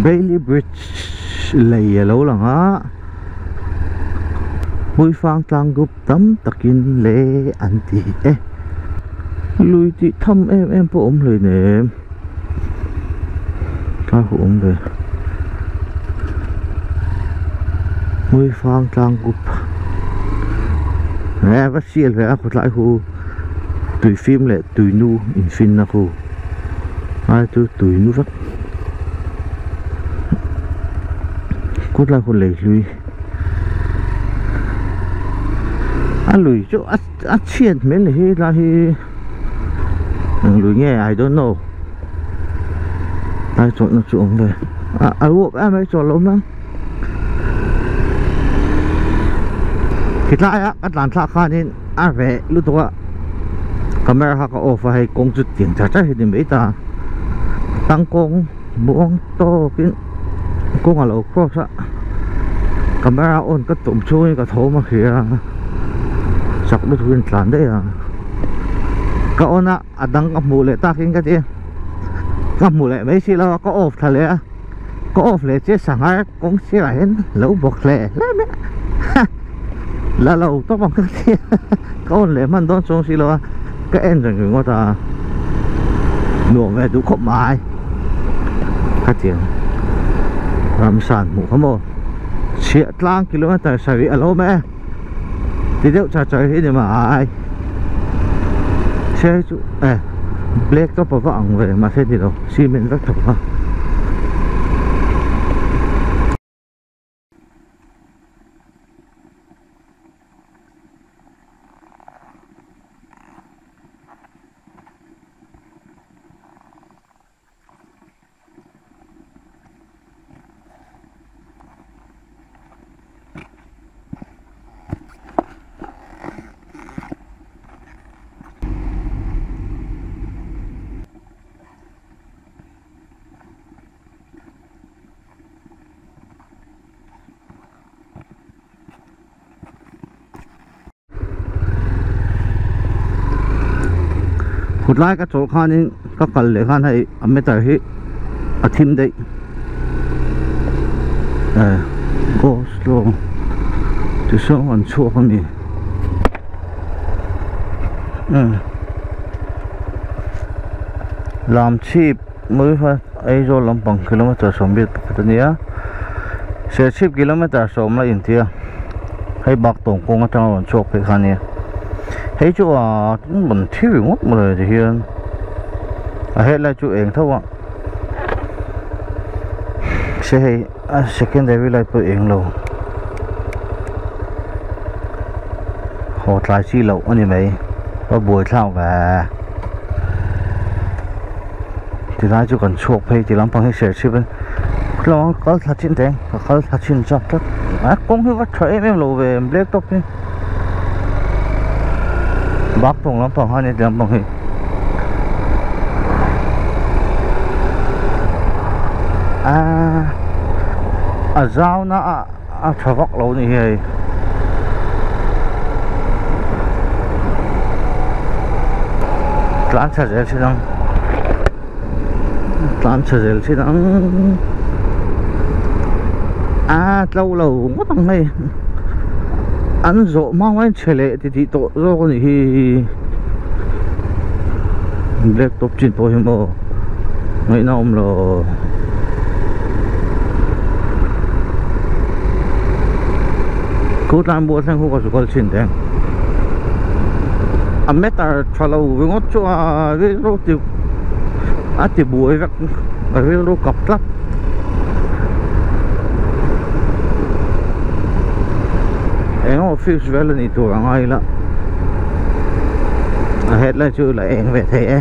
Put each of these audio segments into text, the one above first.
Bailey Bridge lei a lo lang a Hmuifang tlang group tam takin le an ti e lui tih tham em em pawh a awm hleinem tlai huh awm ve Hmuifang tlang group eh va sial ve a khawtlai hu tui fim leh tui nu infinna khu ai chu tui nu vek khawtlai khu lei hlui a lui chu a a chhiat hmel ni hi tlai hi eng lui nge I don't know tlai chawlhna chu awm ve a a ruak em mai chawlh lo mai khitlaia ka tlan thlak khanin a reh lutuk a camera kha ka off a hei kawng chu tiang char char hi ni mai ta tangkawng muang tawkin kawng a lo cross a camera on ka tum chungin ka tho ma hria chak lutuk in tlan daih a ka on a a dang ka hmuh leh takin ka ti ka hmu leh mai si lo a ka off thla leh a ka off leh chiah sangha kawng sirah hian lo bawk hle hle mai a la lo tawp ang ka ti ka on leh hman dawn chuang si lo a ka en reng ringawt a nuam ve duh khawp mai ka ti ang ramsan hmuh kha maw chhiah tlang kilometer sarih a lo awm e ti deuh char char hi ni mai chhiah hi chu eh black top a va ang ve mahse ni lo cement vek tho kha. Khutlai ka chawlh khanin ka kal leh khan hei a meter hi a thim daih eh go slow ti sawn an chhuak a ni lam chhip mai kha Aizawl lampang kilometer 20 pakhat a nia Serchhip kilometer 10 la intia hei bak tawng kawng atanga rawn chhuak phei kha ania hei chu a rawn thi ringawt mawle ti hian a headlight chu eng tho a se hei a secondary light pawh eng lo haw tlai chi loh a ni mai a buaithlak ve tilai chu kan chhuak phei ti lampang hi Serchhip a ni kal thla chin teh ka kal thla chin chak tlat a kawng hi va tha em em lo ve black top hi bak tawng lampang kha ania ti lampang hi aaa a zau na ah a tha vak lo ni hi hei tlan chhe zel thin ang tlan chhe zel thin ang a tlo lo ngawt ang hei an zawh hma hma in chhe leh ti tih tawh zawk a nih hi black top chin pawh hi maw ngaihna awm lo. Khu tlan buah thleng khu ka zu kal thin teng a meter tha lo ringawt chu a rilru ti a ti buai vek a rilru kap tlat eng emaw fix vel a nih tur a ngai la a headlight chu la eng ve thei e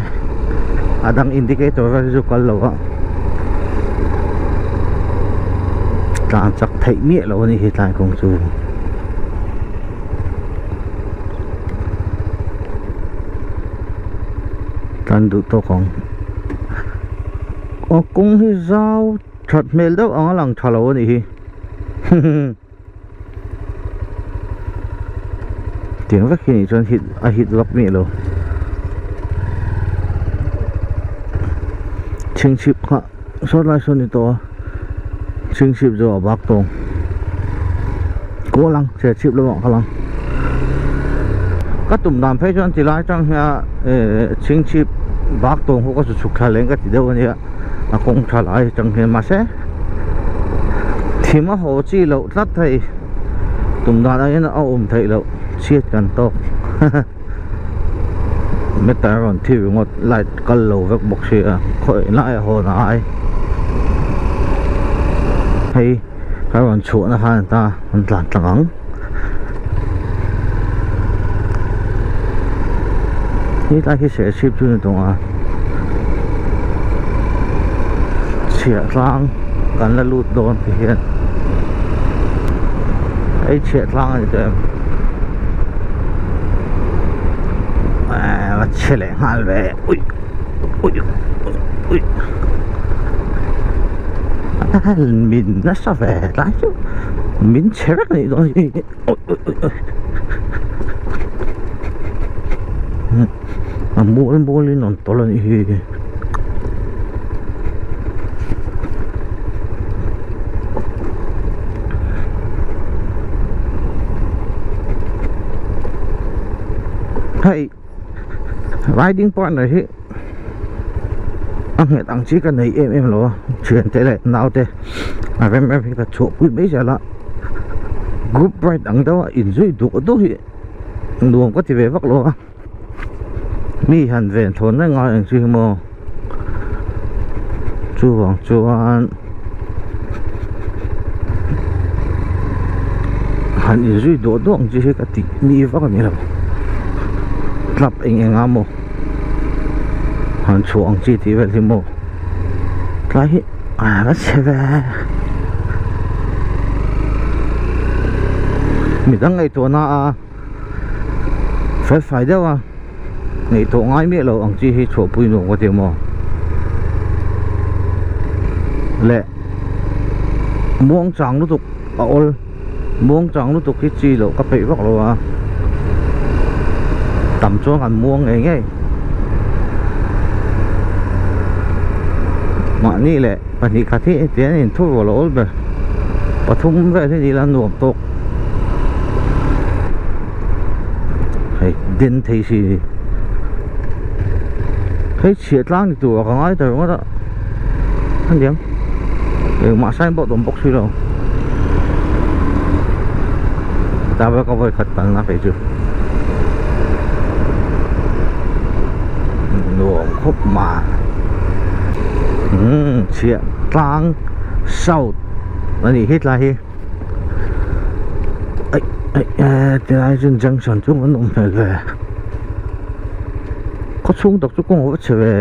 a dang indicator vel chu kal lo a. Tlan chak theih miah loh a ni hi tlai kawng chu. Tlan duh tawk ang. Aw kawng hi zau that hmel deuh ang a lang tha lo a nih hi. Tiang vek hi nih chuan hit a hit vak miah lo. Chhingchhip kha saw lai sawn ni tawh a. Chhingchhip zawh a bak tawng kawl ang Serchhip lamah kal ang ka tum dan phei chuan tilai atang hian ehh Chhingchhip bak tawng ho ka chu chhuk thla leng ka ti deuh ania a kawng tha lai atang hian mahse thim a haw chi loh tlat thei tum dan ah hian a awm theih loh chhiat kan tawk meter a rawn thi ringawt light kal lo vek bawk si a khawi lai a hawn a ai hei ka rawn chhuahna khan ta an tlan tlang ang hetlai hi serchhip chu ni tawng a chhiah tlang kan la lut dawn ti hian hei chhiah tlang a ni tawh em a chhe leh nghal ve ui ui ui min nasa ve tlai chu min chhe vek anih dawn hi ui ui ui ui a mual mual in rawn tawlh anih hi. Hei riding partner hi a nghet ang chi ka nei em em lo a thian te leh nau te a rem rem hi ka chhuahpui mai zel a group ride ang deuh a inzui duh duh hi nuam ka ti ve vak lo a mi han ven thawn reng a eng chu hi maw chuvang chuan han inzui duah duah ang chi hi ka tih mi vak a ni lo club eng eng a maw han chhuah ang chi tih vel hi maw tlai hi a va chhe ve midang ngaihtuahna a fel fai deuh a ngaihtuah ngai miah lo ang chi hi chhuahpui nuam ka ti maw leh muang chang lutuk a awl muang chang lutuk hi chi loh ka peih vak lo a tam chuan kan muang ngei ngei mahni leh pahnih khat hi tian in thu rual a awl ber pathum vel hi ni ila nuam tawk hei den thei si hei chhiah tlang ni tur a ka ngai ta ringawt a aniang engmah signboard awm bawk si lo ta ka vawi khat kalna phei chu nuam khawp mai umm chhiah tlang south a nih hi tlai hi aih aih eh tilai chuan junction chu an awm hmel ve khaw chhung tak chu kawng a va chhe ve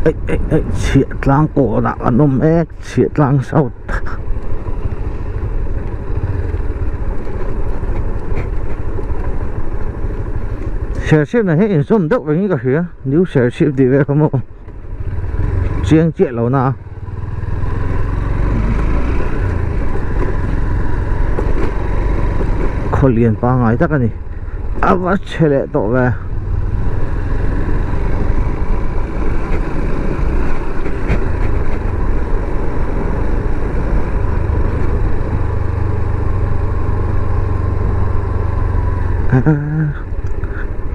aih aih aih chhiah tlang kawnah an awm mek chhiah tlang south. Serchhip nen hian inzawm deuh rengin ka hria new Serchhip tih vel kha maw chiang chiah lo na a khaw lian pangngai tak a ni a va chhe leh tawh ve.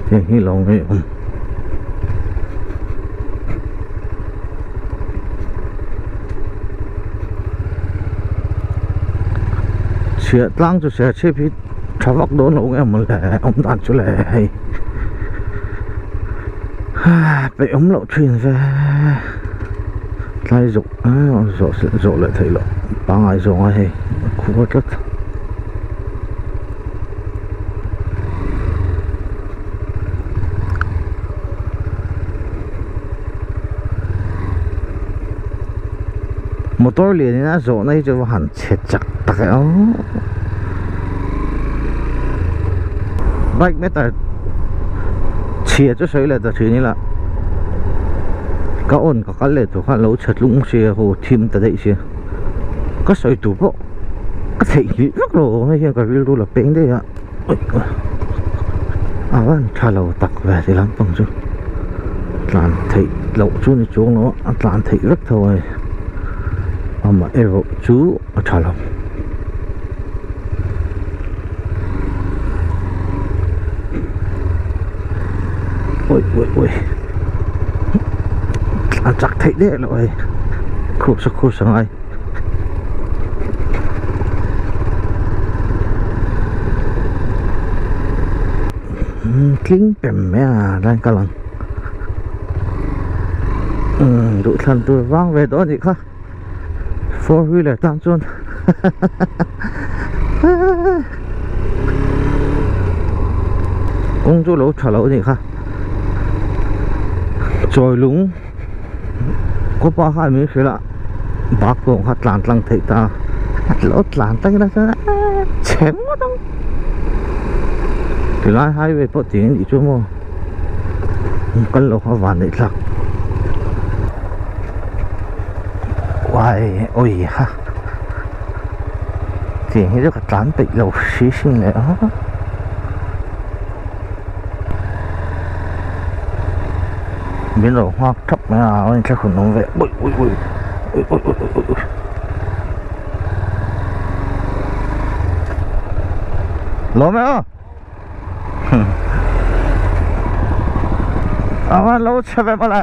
Hei hi lo ngei awm chhiah tlang chu serchhip hi tha vak dawn lo nge maw le awm dan chu le hei peih awm loh thin ve tlai zawh zawh zawh leh theih loh pangngai zawng a hei a khuar tlat. Motor lian in a zawhna hi chu va han chhe chak tak e aw bike meter chhia chu sawi leh ta thin ila ka on ka kal leh tur khan lo chhe tlung sia ho thim ta daih sia ka sawi tur pawh ka theihnghilh vak lo hei hian ka rilru la peng daih a a van tha lo tak ve ti lampang chu. Tlan theih loh chu ni chuang lo a, a tlan theih vek tho a ni. Amaherawh chu a tha lo. Oi oi oi tlan chak theih leh loh hei khursa khursa ngai. Tling pem mai a line kal ang duhthlan tur vang ve dawn anih kha four wheeler tan chuan kawng chu lo tha lo anih kha chawi lung khawpa khan min hrilh a bak pawh kha tlan tlang theih ta a lo tlan tlang ila chuan chhe ngawt ang tilai highway pawh tih anih chu maw kal lo kha van neih thlak uai awi ha tiang hi chu ka tlan peih lo hri hrin leh a. Min lo nghak thap mai a a inthlak hun awm ve ui ui ui ui ui ui ui ui lawm e aw a va lo chhe ve mawle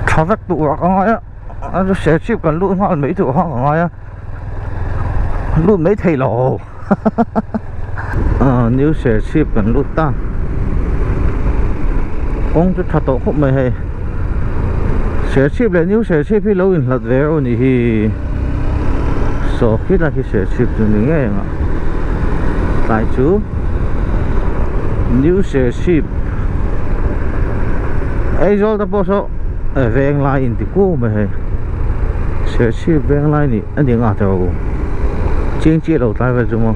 tha vek duh rak a ngai a a chu serchhip kan lut nghal mai tur kha ka ngai a lut mai thei lo. New Serchhip kan lut ta kawng chu tha tawh khawp mai hei Serchhip leh New Serchhip hi lo inhlat ve erawh ni hi saw khit a khi Serchhip chu ni ngei ang a tlai chu New Serchhip Aizawl te pawh saw Venglai inti kuau mai hei Serchhip Venglai nih. A ni ngah tawh u. Ching chiah lo tlai vel chu maw.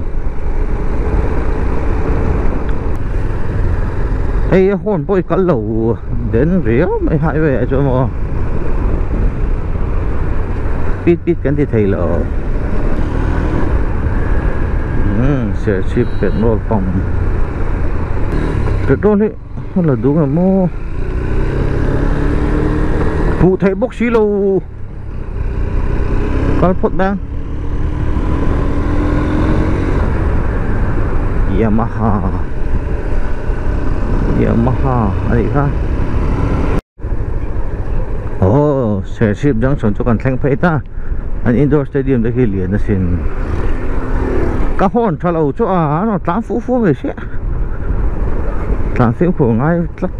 Hei a horn pawh i kal lo den riau mai highway ah chuan maw. Pit pit kan ti thei lo. Umm Serchhip petrol pump. Petrol hi a la duh em maw. Hmuh theih bawk si lo. Kal phawt mai ang Yamaha Yamaha a nih kha oh Serchhip junction chu kan thleng phei ta an indoor stadium te khi lian asin ka horn tha lo chu a an rawn tlan fuh fuh mai sia tlan fimkhur ngai tlat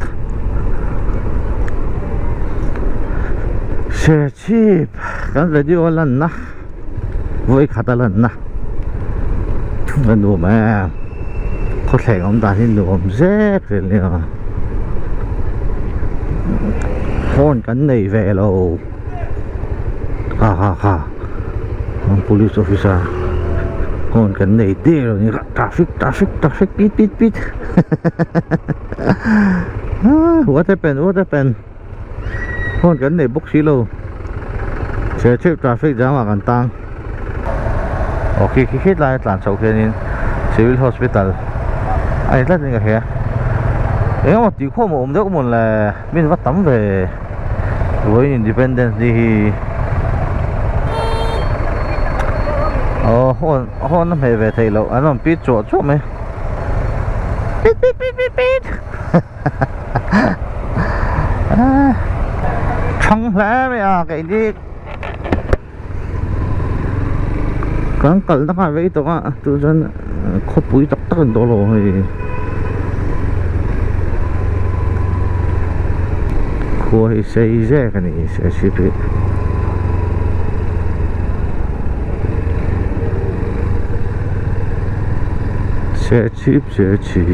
Serchhip kan video a lanna vawi khat a lanna a nuam em khawthleng awm dan hi nuam zek zel nia horn kan nei ve lo ha ha ha police officer horn kan nei der a ni kha. Traffic traffic traffic pit pit pit What happened what happened Phone kan nei bawk si lo Serchhip traffic jam ah kan tang Aw khi khi khit lai a tlan chhoh khianin Civil Hospital a ni tlat in ka hria Engemaw tih khawm a awm deuh mawn le min va tam ve Vawiin Independence Day hi Aw hawn Hawn a hmeh ve theih loh an rawn pit chuah chuah mai pit pit pit pit pit thang hle mai a kei ni kan kalna kha vei tawh a chu chuan khawpui tak tak an dawn lo hei khua hi sei zek a ni serchhip hi. Serchhip serchhip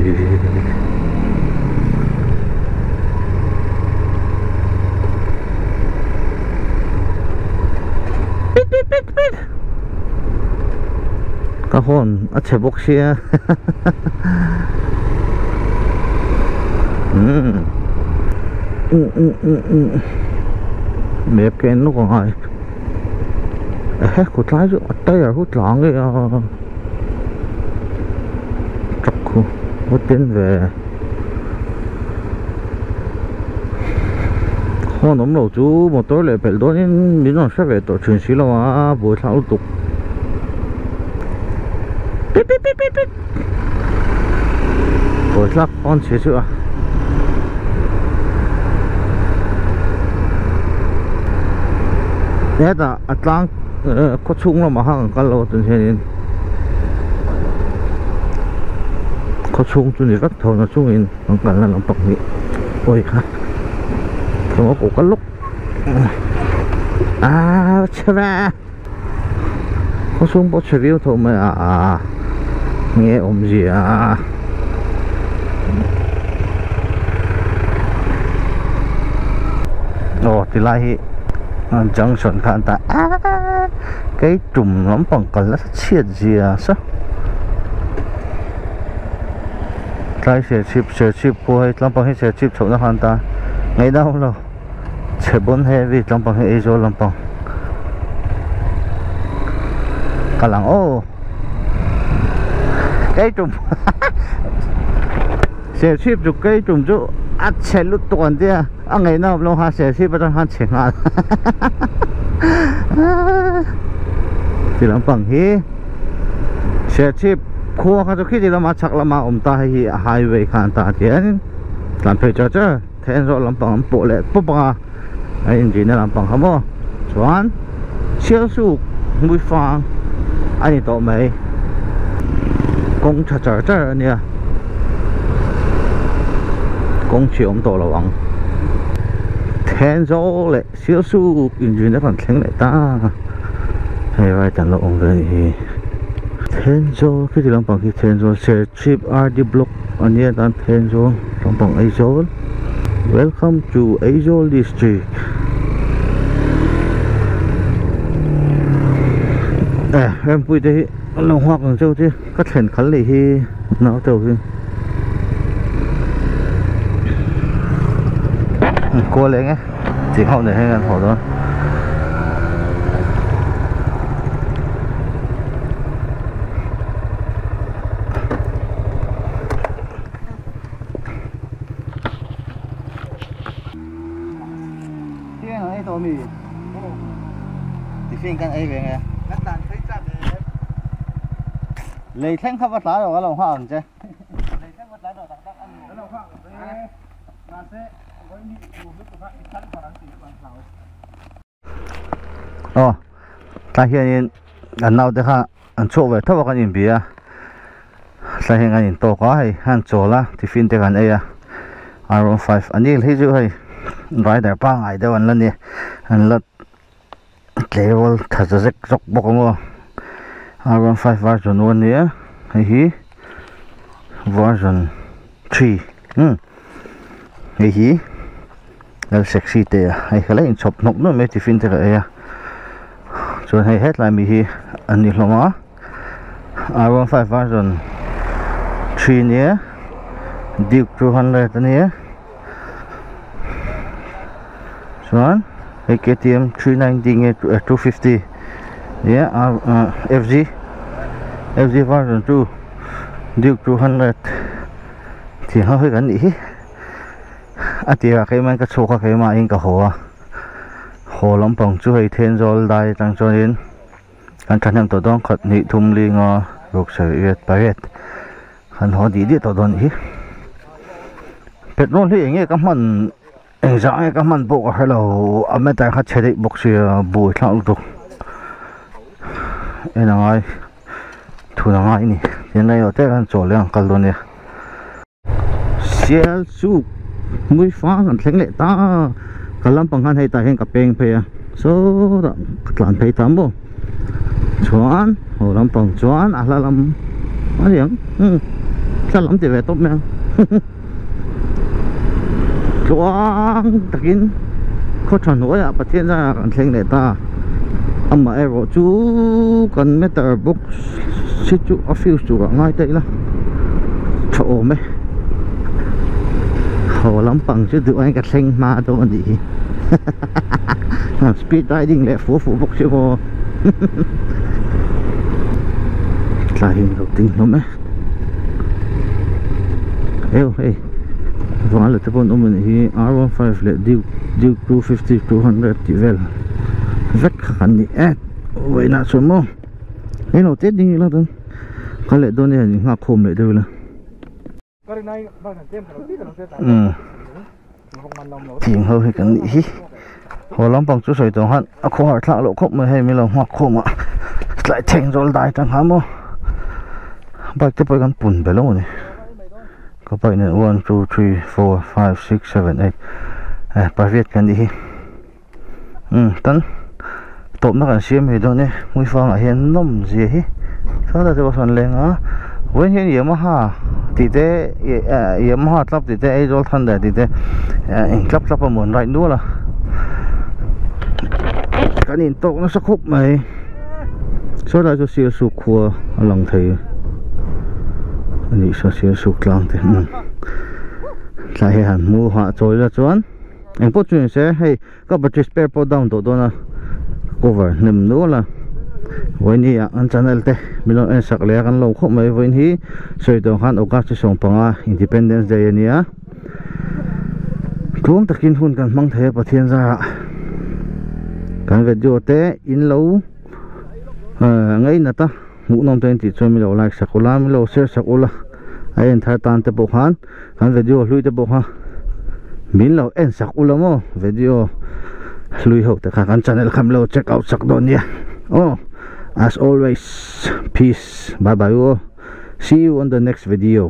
pit pit pit pit ka horn a chhe bawk sia umm um um um um map ka en lawk ang ai ehe khawtlai chu a tyre hu tlang nge a truck khu a ten ve. Horn awm lo chu motor leh pelh dawnin min rawn hre ve tawh thin si lo a, buaithlak lutuk. Pip pip pip pip pip Buaithlak horn chhe chu a. Hetah a tlang khaw chhung lamah khan kan kal lo a tun hianin khaw chhung chu ni vek tho na chungin kan kalna lampang hi awi kha thawm a ko kal lawk ah chhe ve khaw chhung pawh chhe viau tho mai a nge awmzia aw tilai hi junction kha an ta ah kei tum lampang kal nasa chhiat zia sa. Tlai serchhip serchhip pawh hei tlampang hi serchhip chhohna khan ta ngaihna a awm lo chhe bawn heavy tlampang hi Aizawl lampang kal ang aw kei tum serchhip chu kei tum chu a chhe lutuk an tia a ngaihna awm lo khan serchhip atang khan chhe nghal ti lampang hi. Serchhip khua kha chu khiti lama chhak lama awm ta hei hi a highway kha an ta tihianin tlan phei char char then zawh lampang an pawh leh pawp ang a a inrihna lampang kha maw chuan Sialsuk Hmuifang a ni tawh mai kawng tha char char a nia kawng chhi awm tawh lo ang Thenzawl leh Sialsuk inrihna kan thleng leh ta hei right an lo awm ve anih hi Thenzawl khiti lampang khi Thenzawl Serchhip R D block a nia tan Thenzawl lampang Aizawl welcome to Aizawl district eh Rempuii te hi an lo nghak ang cheu che ka thlen khal leh hi naute ho hi kual eng e. Tih hauh nei hian an haw dawn. Lei thleng kha va tla rawh ka lo nghak ang che. Lei thleng va tla rawh tak tak a ni. Ka lo nghak ang che. Mahse. Aw tlai hianin an naute kha an chhuak ve tho a kan inbia a tlai hian kan intawk a hei an chawl a tiffin te kan ei a R 15 a ni hi chu hei rider pangngai deuh an la ni an la tleirawl tha za zek zawk bawk ang aw R 15 version 1 a ni a hei hi version 3 umm. Hei hi lal sexy te a hei ka la inchhawp hnawk nuam mai tiffin te ka ei a chuan hei hetlai mi hi an ni hlawm a R 15 version 3 ania Duke 200 ania chuan hei KTM 390 nge 250 nia F_G F_G version 2 Duke 200. Thing ho hi kan nih hi a tirah keimah in ka chhuak a keimah in ka haw a haw lampang chu hei Thenzawl dai atang chuanin kan thahnem tawh dawn khat hnih thum li nga ruk sarih riat pariat kan haw dih dih tawh dawn nih hi petrol hi eng nge ka hman engzah nge ka hman pawh ka hre lo a meter kha chhe daih bawk sia buaithlak lutuk en a ngai. Thun a ngai ni tiang rei lo te khan chawl leh ang kal dawn nia sial chuk mui fang an thleng leh ta ka lampang khan hei tah hian ka peng phei a sawtah ka tlan phei ta maw chuan haw lampang chuan a hla lam a ni ang umm hla lam ti ve tawp mai ang tluang takin khaw tha hnuaiah Pathian zara kan thleng leh ta amaherawh chu kan meter box hi chu a fuse turah ngai ta ila tha awm e haw lampang chu duh aiin ka thleng hma dawn a nih hi speed riding leh fuh fuh bawk si maw tlai in lo ding hlawm e. Eu hei Vala te pawh an awm a nih hi R15 leh Duke Duke 250 200 tih vel vek kha kan ni e vawiinah chuan maw englo te ding ila chuan kal leh dawn e han inghak khawm leh deuh ila umm tiang ho hi kan nih hi haw lampang chu sawi tawh khan a khawhar thlak loh khawp mai hei min lo nghak khawm a tlai thleng zawl dai ta nghal maw bike te pawh hi kan pun belh a ni. Ka bike nen 1 2 3 4 5 6 7 8 eh pariat kan nih hi umm tan tawpna kan siam ve dawn e hmuifangah hian nawm zia hi sawtlai te pawh sawn leng a vawiin hian Yamaha tih te eh Yamaha club tih te Aizawl Thunder tih te eh eng club club emaw an ride nual a kan intawk nasa khawp mai sawtlai chu Sialsuk khua a lang thei a nih saw Sialsuk tlang te umm tlai hi han hmu hah chawi la chuan engpawh chu ni se hei ka battery spare pawh down tawh dawn a cover hnem nual a vawiin hi ah an channel te min lo en sak leh a kan lo khawp mai vawiin hi sawi tawh ang khan August ni sawmpanga Independence Day a nia tluang takin hun kan hmang thei a Pathian zarah kan video te in lo. Ngainat a hmuhnawm te intih chuan min lo like sak ula min lo share sak ula a en thar tan te pawh khan kan video hlui te pawh kha min lo en sak ula maw video hlui ho te kha kan channel kha min lo check out sak dawn nia aw as always peace bye bye u aw see you on the next video.